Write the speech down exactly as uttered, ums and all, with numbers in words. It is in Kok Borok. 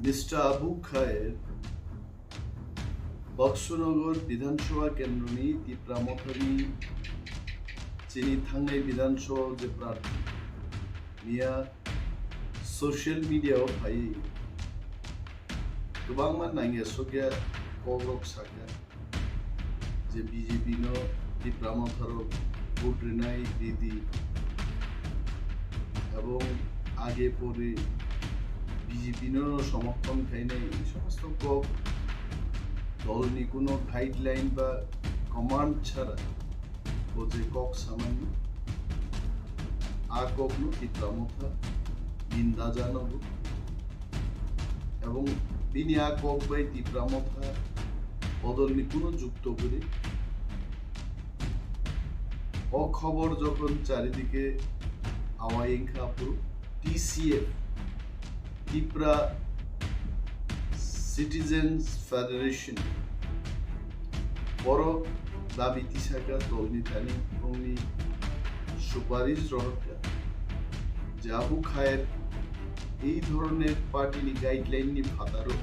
Mister Abu Khair, Baksunagar Bidhan Sabha Kendroni Tipra Mothani chini thangnai Bidhan Sabha je prarthi, miya social media o phai kwbangma nangya sokya kokrok sakha je B J P no Tipra Motha rok vote rinai ridi ebong age pore B J P no somorthon khainai ei somosto kok dolni kuno guideline ba command chhara bo je kok samani a kokno Tipra Motha ninda janogo. Ebong bini a kok bai Tipra Motha bodolni kuno jukto kwrwi. O khobor jokhon charidike awai wngkha aphuru T C F, Tipra Citizens Federation, borok dabi tisakha dolni thani bongni suparish rohorkha je Abu Khair ei dhoroner party ni guideline ni phataro